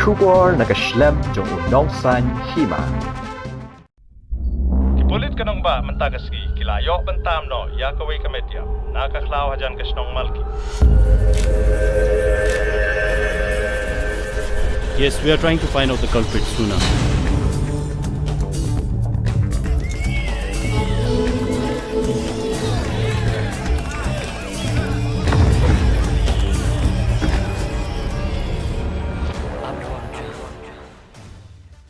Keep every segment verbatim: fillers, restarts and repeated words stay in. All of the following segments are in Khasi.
Khubor na ka shlem jong u nongsaiñ hima. Ki pulit ka nongbah mynta ka sngi ki la ïoh bynta noh ïa kawei ka met ïap na ka khlaw hajan ka shnong Malki. Yes, we are trying to find out the culprit, Suna.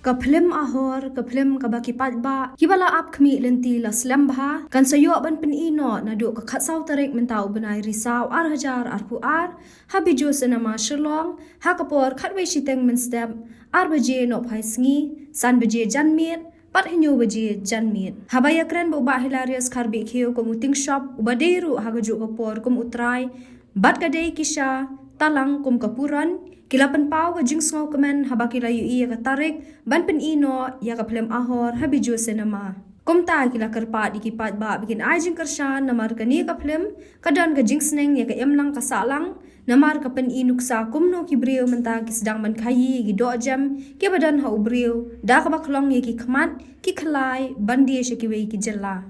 Ka phlim Ahor, ka phlim kaba ki paidbah kiba la ap khmih lynti la slem bha, kan sa ïoh ban pyni noh naduh ka khatsaw tarik mynta u bnai Risaw ar hajar arphew ar, ha Bijou Cinema Shillong, ha ka por khatwei shiteng mynstep, ar baje nohphai sngi, san baje janmiet, bad hynñiew baje janmiet. Haba ïakren bad u Bah Hilarius Kharbihkhiew kum u Tingshop, uba dei ruh ha kajuh ka por kum u trai, bad ka dei Kisha Talang kum ka Puron, ki la pynpaw ka jingsngewkmen haba ki la ïohi ïa ka tarik ban pyni noh ïa ka phlim Ahor ha Bijou Cinema. Kumta ki la kyrpad ïa ki paidbah ba kin ai jingkyrshan namar kane ka phlim ka don ka jingsneng ïa ka imlang ka sahlang, namar ka pyni nuksa kumno ki briew mynta ki sdang ban khaïi ïa ki dohjem kiba don ha u briew da kaba khlong ïa ki khmat, ki khlai, ban die sha kiwei ki jylla.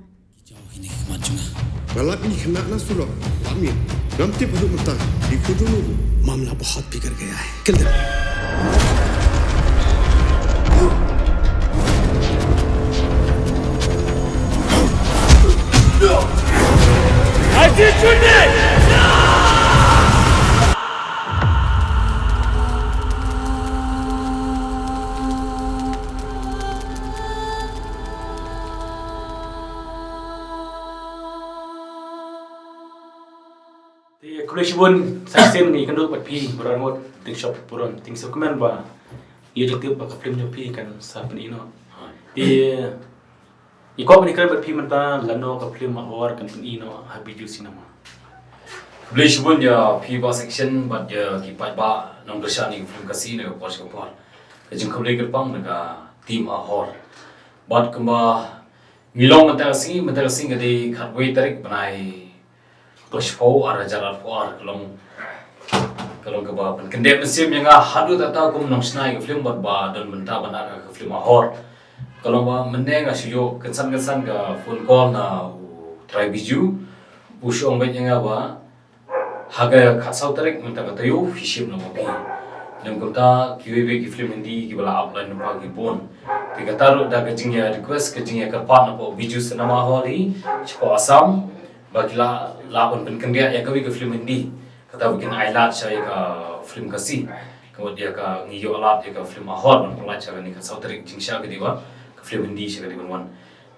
Nga lap ïa ki khynnah na surok, lap ïa. Ngam tip haduh mynta ki khuid jong u. मामला बहुत बिगड़ गया है। Kill them. Te khublei shibun, sa shisien ngi kynduh bad phi baroh arngut, Tingshop Puron, Tingshopkmen ba ïa jingtip ba ka phlim jong phi kan sa pyni noh. Te ngi kwah ban ïakren bad phi mynta lano ka phlim Ahor kan pyni noh ha Bijou Cinema. Khublei shibun ïa phi Bah Section bad ïa ki paidbah nongkyrshan ïa ka phlim Khasi na ka por sha ka por. Ka jingkhublei kyrpang na ka team Ahor. Bad kumba ngi long mynta ka sngi, mynta ka sngi ka dei khatwei tarik bnai Pashpau ar hajar arphew ar ka long, ka long kaba pynkyndit mynsiem ïa nga haduh katta kum nongshna ïa ka phlim bad ba don bynta ban act ha ka phlim Ahor. Ka long ba mynne nga shu ïoh kynsan kynsan ka phone call na u Trai Bijou, u shu ong beit ïa nga ba ha ka khatsaw tarik mynta ka taïew phi shim noh ma phi. Lem kumta kiwei kiwei ki phlim Hindi kiba la ap line lypa ki bun. Te kata ruh da ka jingïa request, ka jingïa kyrpad na pdeng Bijou Cinema Hall hi shapoh Assam. Ba ki la lah ban pynkynriah ïa kawei ka phlim Hindi. Kata ba kin ailad sha ïa ka phlim Khasi. Ka mut ïa ka ngi ïoh lad ïa ka phlim Ahor ban pynlait sha kane ka khatsaw tarik jingshisha ka dei ba ka phlim Hindi shisha ka dei ban wan.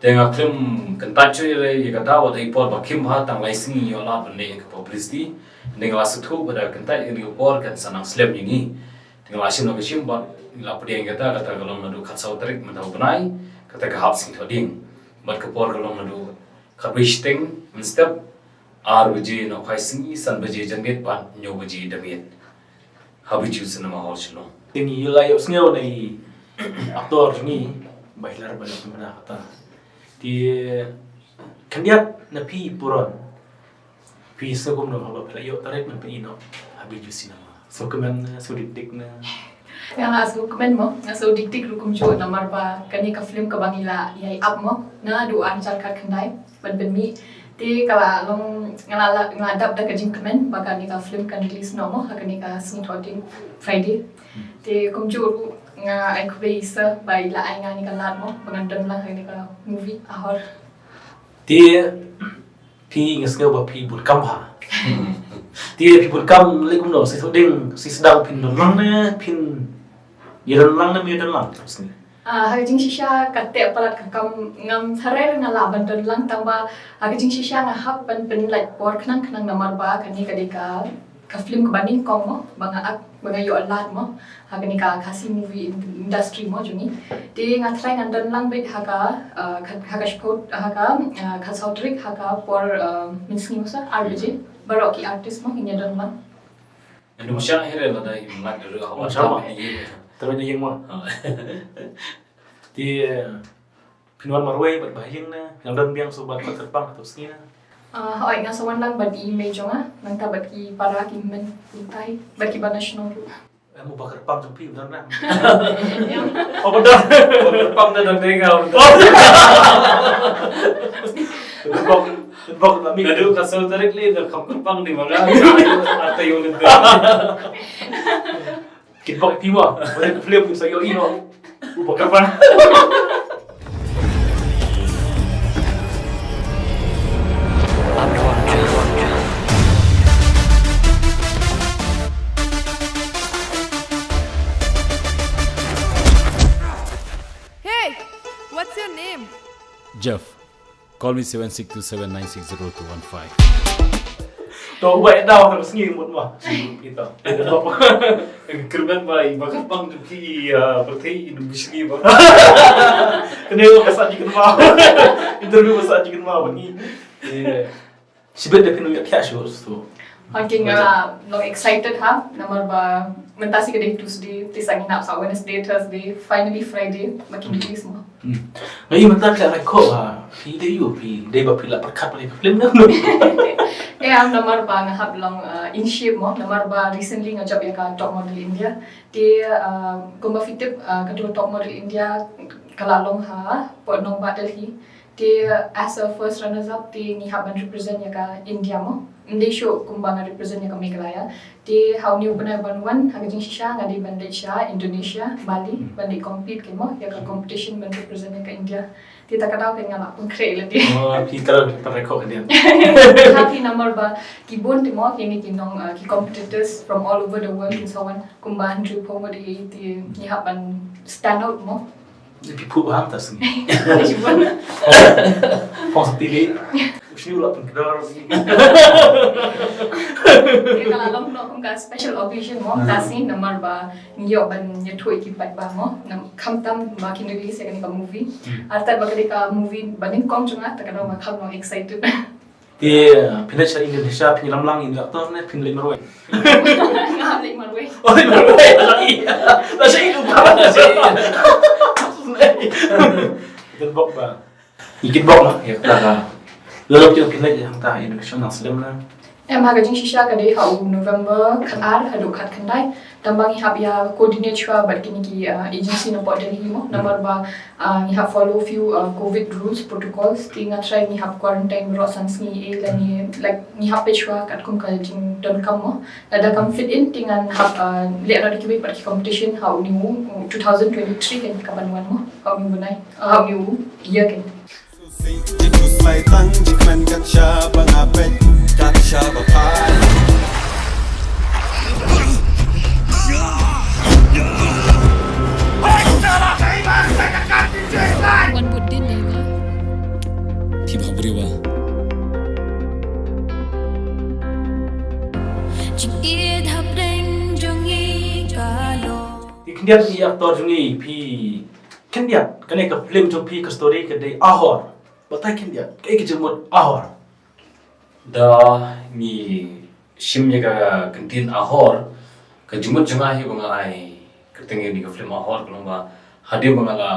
Te nga khlem kyntait shuh ïa kata, wat ïa i por ba khim bha, tang lai sngi ngi ïoh lad ban leh ïa ka publicity. Te nga la sngewthuh ba da kyntait ïa kane ka por kan sa nang slem ïa ngi. Te nga la shim la ka shim bad ngi la pdiang ïa kata, kata ka long naduh khatsaw tarik mynta u bnai, kata ka hap sngi Thohdieng. Bad ka por ka long naduh khatwei shiteng mynstep, ar baje nohphai sngi, san baje janmiet bad hynñiew baje damiet ha Bijou Cinema Hall Shillong. Te ngi la ïohsngew na i actor jong ngi ba i lar ba la pynbna kata. Te khyndiat na phi Puron. Phi sngew kumno haba phi la ïoh tarik ban pyni noh ha Bijou Cinema? Sngewkmen ne, sngewdikdik ne? Nga la sngewkmen mo, nga sngewdikdik ruh kumjuh namar ba kane ka film kaba ngi la ïai ap mo naduh ar hajar khatkhyndai ban pynmih. Te ka la long, nga la, nga la dap da ka jingkmen ba kane ka film kan release noh mo ha kane ka sngi Thohdieng Friday. Te kumjuh ruh nga ai khublei ïa i sir ba i la ai nga kane ka lad mo ba ngan don lang ha kane ka movie Ahor. Te phi, nga sngew ba phi bun kam bha. Te phi bun kam leh kumno, sngi Thohdieng, sngi sdang phin don lang ne phin ïa don lang ne ym ïa don lang? Ah, ha ka jingshisha ka teh palat ka kam, ngam tharai nga lah ban don lang, tang ba ha ka jingshisha nga hap ban pynlait por khnang khnang namar ba kane ka dei ka, ka film kaba nyngkong mo ba nga ak, ba nga ïoh lad mo ha kane ka Khasi movie in-, industry mo jong ngi. Te nga tharai ngan don lang beit ha ka, ah, ha ka, ha ka spot, ha ka, ah, khatsaw tarik ha ka por, ah, mynsngi mo sa ar baje. Baroh ki artist mo ngin ïa don lang. Ndu sha hi re lada im lak de ruh. Oh, haba sama. Tam ni. Tam ni ïing mo. Ah. Te, eh, phin wan marwei bad ba ha ïing ne, ngan don biang sa bad pat kyrpang to sngi ne? Ah, hooid, nga sa wan lang bad i mei jong nga, nangta bad ki para ki men, ki tai, bad ki ba national ruh. Kamu bakar pang jong phi, benar na? Oh, benar. Bakar pang na dang dengar. Bakar pang, bakar pang na mi. Kadu ka so tarik li, dah kam kar pang di mana? Ata yung nito. Kit bok phi wa, wala ka film sa yo ino. U bakar pang. Hey, what's your name? Jeff. Call me seven six two seven nine six zero two one five. To, wai daw ka sngi mut ma. Kita. Kyrmen ba i bakar pang jong phi, ah, pyrthei i num bishni ba. Kane ka sa ji kynmaw. Interview ka sa ji kynmaw ba ngi. Shibit da phin ïa phi shu tu. Okay, nga long excited ha, namar ba mynta shi ka dei Tuesday, te sa ngin hap sa Wednesday, Thursday, finally Friday, ba kin release mo. Hmm. Nga ïohi mynta ka record ha, phi dei ïoh, phi dei ba phi la pyrkhat ba dei film na. Eh, am namar ba nga hap long, uh, in shape mo, namar ba recently nga jop ïa ka Top Model India. Te, uh, kumba phi tip, uh, ka Top Model India ka la long ha, Port Nongbah Delhi. Te as a first runners up te ngi hap ban represent ïa ka India mo. Ym dei shuh kumba nga represent ïa ka Meghalaya. Te ha une u bnai ban wan ha ka jingshisha nga dei ban leit sha Indonesia, Bali, ban leit compete kein mo ïa ka competition ban represent ïa ka India. Te ta ka daw kein nga la pynkhreh lade. Oh, phi ka daw phi record kein. Ha phi namar ba ki bun te mo kine ki nong, uh, ki competitors from all over the world kin sa wan kumba hynriewphew mo dei te ngi hap ban stand out mo. Phi phuh ba ham ta sngi. Phi phuh. Phong sa tili. Ushi u la pynkdor. Te ka la long noh kum ka special occasion mo ta sngi namar ba ngi ïoh ban ïathuh ïa ki paidbah mo. Nam khamtam ba kin release ïa kane ka movie. Hmm. Artat ba kane ka movie ba nyngkong jong nga ta ka daw ba kham long excited. Te, uh, phin leit sha Indonesia, phin ïalam lang ïa actor ne, phin leit marwei? Nga leit marwei. Oh, leit marwei. Lashai, lashai, lashai. Kit bok ba. Kit bok na, ïa kata ka. Lalo phin leit hangta Indonesia nang slem na. Em, ha ka jingshisha ka dei ha u November khatar haduh khatkhyndai. Tang ba ngi hap ïa coordinate shuwa bad kine ki, uh, agency na Port Delhi mo. Namar ba, uh, ngi hap follow few, uh, covid rules, protocols. Te nga try ngi hap quarantine baroh san sngi eh, lane, like, ngi hap peit shuwa katkum ka jingdonkam mo. Lada kam fit in te ngan hap, uh, leh noh da kiwei pat ki competition ha une u, uh, two thousand twenty-three kan ka ban wan mo. Ha une u bnai, uh, ha une u year kan. Wan bud din dei ba. Phi ba briew ba. Jingïeit hapdeng jong ngi ka long. Phi khyndiat ïa actor jong ngi, phi khyndiat kane ka film jong phi ka story ka dei Ahor. Batai khyndiat kaei ka jingmut Ahor. Da ngi shim ïa ka kyntien Ahor, ka jingmut jong nga hi ba nga ai kyrteng ïa kane ka film Ahor ka long ba hadien ba nga la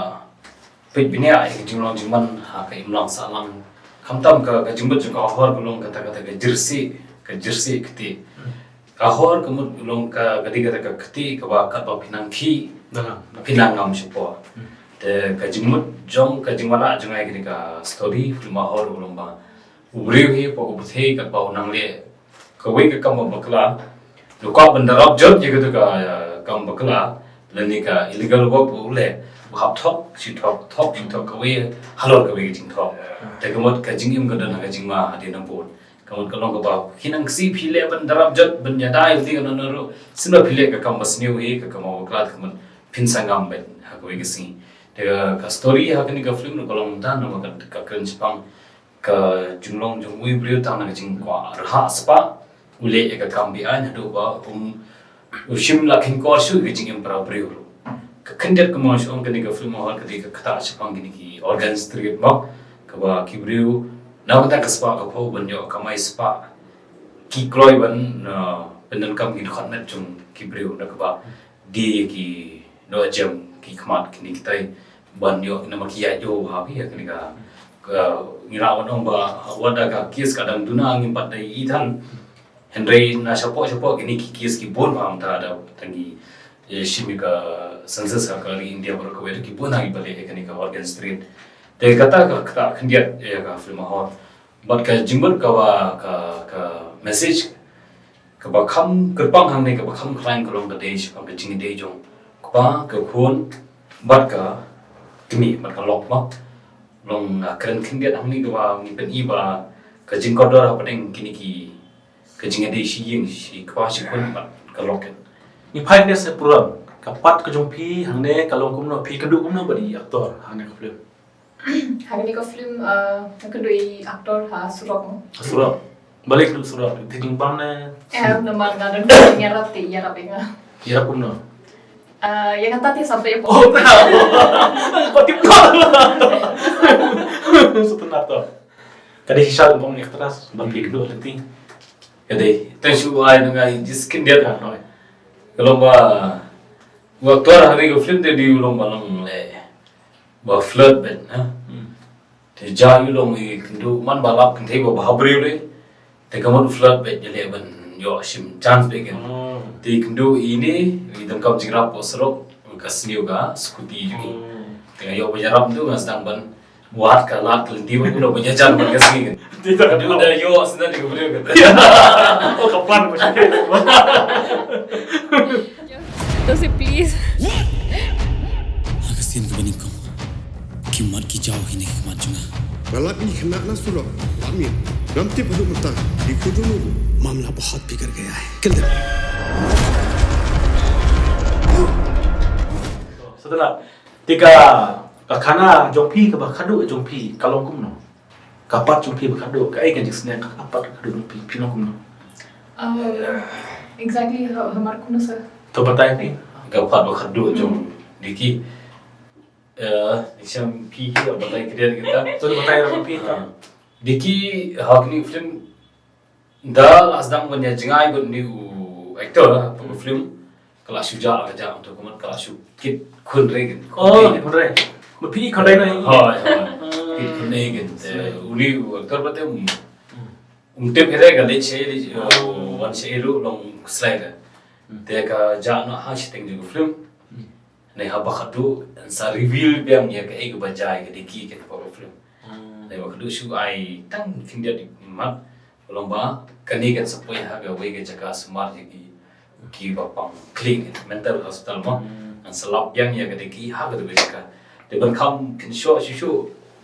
peit bniah ïa ka jinglong jingman ha ka imlang sahlang. Khamtam ka, ka jingmut jong ka Ahor ka long kata, kata ka jyrsieh, ka jyrsieh kti. Ka Ahor ka mut long ka, ka dei kata ka kti kaba katba phi nang khih, phi nang ngam shapoh. Te ka jingmut jong, ka jingwanrah jong nga ïa kane ka story film Ahor ka long ba u briew hi hapoh ka pyrthei katba u nang leh kawei ka kam ba bakla, u kwah ban da rap jot ïa kata ka, uh, kam bakla, lane ka illegal work ba u leh, u hap thok shi thok, thok shi thok, kawei halor kawei ka jingthok. Te ka mut ka jingim ka don ha ka jingma hadien nabud. Ka mut ka long kaba phi nang ksih phi leh ban da rap jot ban ïada ïa u dei ka don ruh, shisha phi leh ka kam ba sniew hi, ka kam ba bakla, te ka mut phin sa ngam beit ha kawei ka sngi. Te ka, ka story ha kane ka film ruh ka long tang namar ka, ka kren shaphang ka jinglong jong uwei u briew tang na ka jingkwah rhah spah, u leh ïa ka kam be-aiñ haduh ba um, u shim la kheiñkor shuh ïa ka jingim para briew ruh. Ka khyndiat kaba nga shu ong kane ka film Ahor ka dei ka ktah shaphang kine ki organ trade mo, kaba ki briew na ka bynta ka spah ka phew ban ïoh kamai spah ki kloi ban, uh, pyndonkam ki dkhot met jong ki briew na kaba die ïa ki dohjem ki khmat kine kitai ban ïoh namar ki ïaid ïoh ha phi ïa kane ka, ka ngi lah ban ong ba wat da ka case ka dang duna ngim pat da ïohi than. Hynrei na shapoh shapoh kine ki case ki bun ba mynta da tang ki Ïa shim ïa ka census ha ka ri India baroh kawei, ki bun ha kiba leh ïa kane ka organ straight. Te kata ka kata khyndiat ïa ka film Ahor. Bad ka jingmut kaba ka, ka message kaba kham kyrpang hangne, kaba kham khlaiñ ka long ka dei shaphang ka jingïadei jong u kpa, ka khun bad ka kmie bad ka lok ba long, ah, kren khyndiat hangne kaba ngi pyni ba ka jingkordor hapdeng kine ki, ka jingïadei shi ïing, shi kpa shi khun bad ka lok. Ngi phai ne sa pura ka pat ka jong phi hangne ka long kumno, phi kynduh kumno bad i actor hangne ka film? Hangne ka film, ah, nga kynduh i actor ha surok mo. Surok. Balei kynduh surok? Te jingbam ne? Em, namar nga don ïarap te ïarap ïa nga. Ïarap kumno? Ah, ïa kata te sampai. Oh, ko tip ko. Sutnar to. Ka dei shisha bong actress, ban phi kynduh lynti. Ka dei, tang shu ai nang ai just khyndiat ka noi. Ka long ba, u actor hangne ka film te dei u long ba long leh, ba flirt bad, ha. Hmm. Te ja u long i kynduh man ba lap kynthei ba bha briew lei. Te ka mut flirt bad ïaleh ban ïoh shim chance bad kan. Hmm. Te kynduh ine i donkam jingïarap ha surok, ka sniew ka scooty jong i. Hmm. Te nga ïoh ba ïarap tu nga sdang ban wad ka lad ka lynti ba kumno ban ïajan bad ka sngi kan. Te ka dei da ïoh sdang da ka briew kan. Oh, ka plan ba. Tosi, please. Ha ka sien kaba nyngkong, ki mat ki jaw hi ne ki mat jong nga. Nga lap ïa ki khynnah na surok, lap ïa. Ngam tip haduh mynta ki khun jong u. मामला बहुत बिगड़ गया है। किल देम। Sutnar. Te ka, ka khana jong phi kaba khadduh jong phi ka long kumno? Ka pat jong phi ba khadduh, kaei ka jingsneng ka pat ka khadduh jong phi, phi long kumno? Um, exactly, ha, hamar kumno sir? To batai phi. Ka pat ba khadduh jong Diki. Eh, shem phi ki batai kdien kita. To batai ra phi ta. Ah. Diki ha kani film da la sdang ban ïa jngai bad une u actor ha ka film. Ka la shu jah, ka jah, to kumne ka la shu kit khun re kan. Oh, khun re. Ba phi khun re na. Hoi, hoi. Ah. Kit khun re kan. Te une u actor ba te um, um tip re ka leh sha, oh, wan sha ruh long slai re. Hmm. Te ka jah noh ha shiteng jong ka film. Hmm. Nai haba khadduh sa reveal biang ïa kaei kaba jia ïa ka Diki kan ha ka film. Hmm. Nai ba khadduh shu ai tang khyndiat mat. Ka long ba kane kan sa poi ha kawei ka jaka sumar jong ki, kiba pang khlieh, mental hospital mo. Hmm. Ngan sa lap biang ïa ka Diki ha kawei ka jaka. Te ban kham kynshoh shuh shuh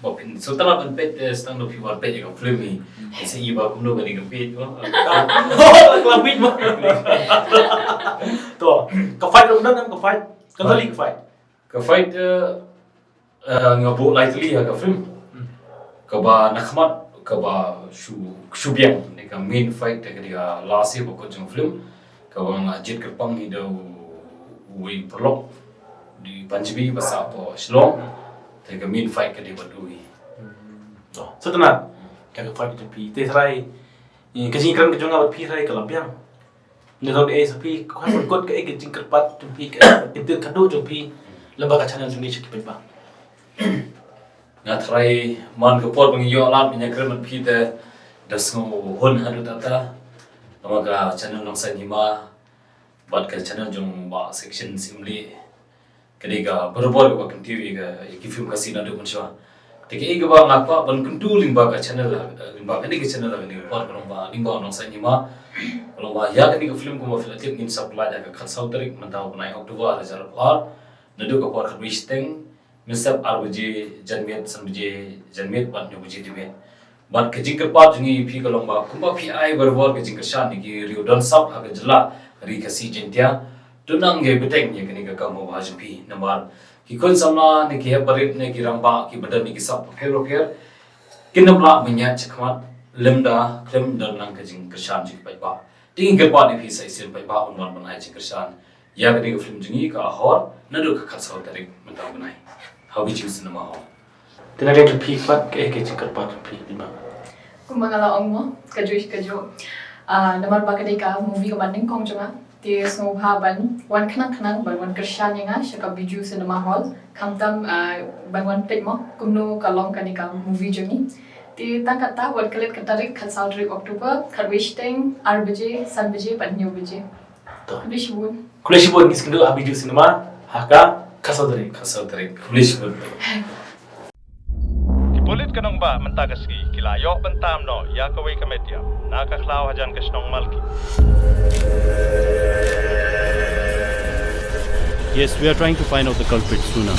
ba phin sngewtynnat ban peit, te sdang da phi wan peit ïa ka film hi. Hmm. Sa i ba kumno kane ka peit mo. Ka peit mo. To, ka fight ruh nan ka fight. Ka tali ka fight. Ka fight, eh, eh, nga buh lai tylli ha ka film. Hmm. Kaba na khmat, kaba shu, shu biang, ne ka main fight te ka dei ka last scene ba kut jong film. Kaba nga jied kyrpang hi da u, uwei u paralok. Dei Punjabi ba sah hapoh Shillong. Te ka main fight ka dei bad u hi. Hmm. Oh, sngewtynnat. Ka, ka fight jong phi. Te trai, eh, ka jingkren ka jong nga bad phi trai ka la biang. Ngi don ei sa phi, ka kut kaei ka jingkyrpad jong phi, ka kyntien khadduh jong phi lyngba ka channel jong ngi sha ki paidbah. Nga trai man ka por ba ngi ïoh lad ban ïakren bad phi te da sngewhun haduh katta. Namar ka channel Nongsaiñ Hima bad ka channel jong Bah Section Syiemlieh. Ka dei ka barabor kaba kyntiew ïa ka, ïa ki film Khasi naduh mynshuwa. Te kaei kaba nga kwah ban kyntu lyngba ka channel, eh, lyngba kane ka channel, kane ka por ka long ba, lyngba u Nongsaiñ Hima. Ka long ba ïa kane ka film kumba phi la tip ngin sa pynlait ha ka khatsaw tarik mynta u bnai October ar hajar arphew ar. Naduh ka por khatwei shiteng, mynsep ar baje janmiet, san baje janmiet bad hynñiew baje dimiet. Bad ka jingkyrpad jong ngi ïa phi ka long ba kumba phi ai barabor ka jingkyrshan ïa ki riew don sap ha ka jylla ri Khasi Jaiñtia, to nang ïai bteng ïa kane ka kam ba bha jong phi, namar ki khun samla ne ki hep barit ne ki rangbah kiba don ïa ki sap bapher bapher kin ym lah ban ïaid shakhmat lymda khlem don lang ka jingkyrshan jong ki paidbah. Te ngi kyrpad ïa phi sa shisien paidbah un wan ban ai jingkyrshan ïa kane ka film jong ngi ka Ahor naduh ka khatsaw tarik mynta u bnai ha Bijou Cinema Hall. Te na ka liang jong phi pat kaei ka jingkyrpad jong phi, Bima? Kumba nga la ong mo, kajuh kajuh. Ah, namar ba ka dei ka movie kaba nyngkong jong nga. Te sngewbha ban wan khnang khnang ban wan kyrshan ïa nga sha ka Bijou Cinema Hall. Khamtam, ah, ban wan peit mo kumno ka long kane ka movie jong ngi. Te tang katta, wat klet ka tarik, khatsaw tarik October, khatwei shiteng, ar baje, san baje bad hynñiew baje. To. Khublei shibun. Khublei shibun, ngi sngewthuh ha Bijou Cinema ha ka khatsaw tarik. Khatsaw tarik. Khublei shibun. Ki pulit ka nongbah mynta ka sngi ki la ïoh ban tam noh ïa kawei ka met ïap na ka khlaw hajan ka shnong Malki. Yes, we are trying to find out the culprit sooner.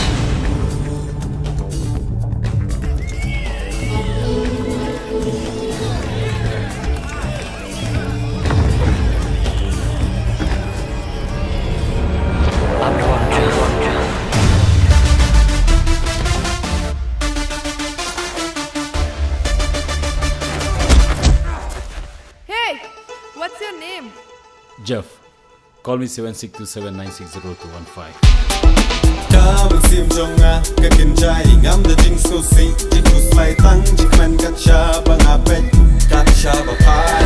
Hey, what's your name? Jeff. Call me seven six two seven nine six zero two one five. Ka mynsiem jong nga ka kynjai ngam da jingsngewsih, jingkhuslai tang jingkmen kat shaba nga peit, kat shaba phai.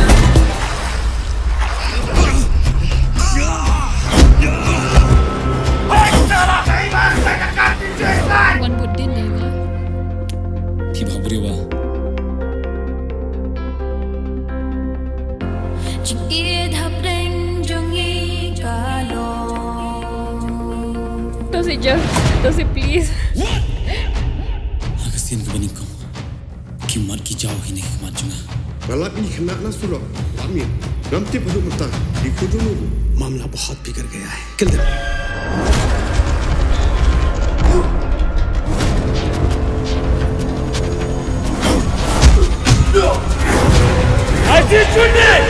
Wan bud din dei ba. Phi ba briew ba. Jingïeit hapdeng jong ngi ka long. To si Jeff, to si please. Ha ka sien kaba nyngkong, ki mat ki jaw hi na ki khmat jong nga. Nga lap ïa ki khynnah na surok, lap miet. Ngam tip haduh mynta ki khun jong u. मामला बहुत बिगड़ गया है। Kill them. Aziz Chunni!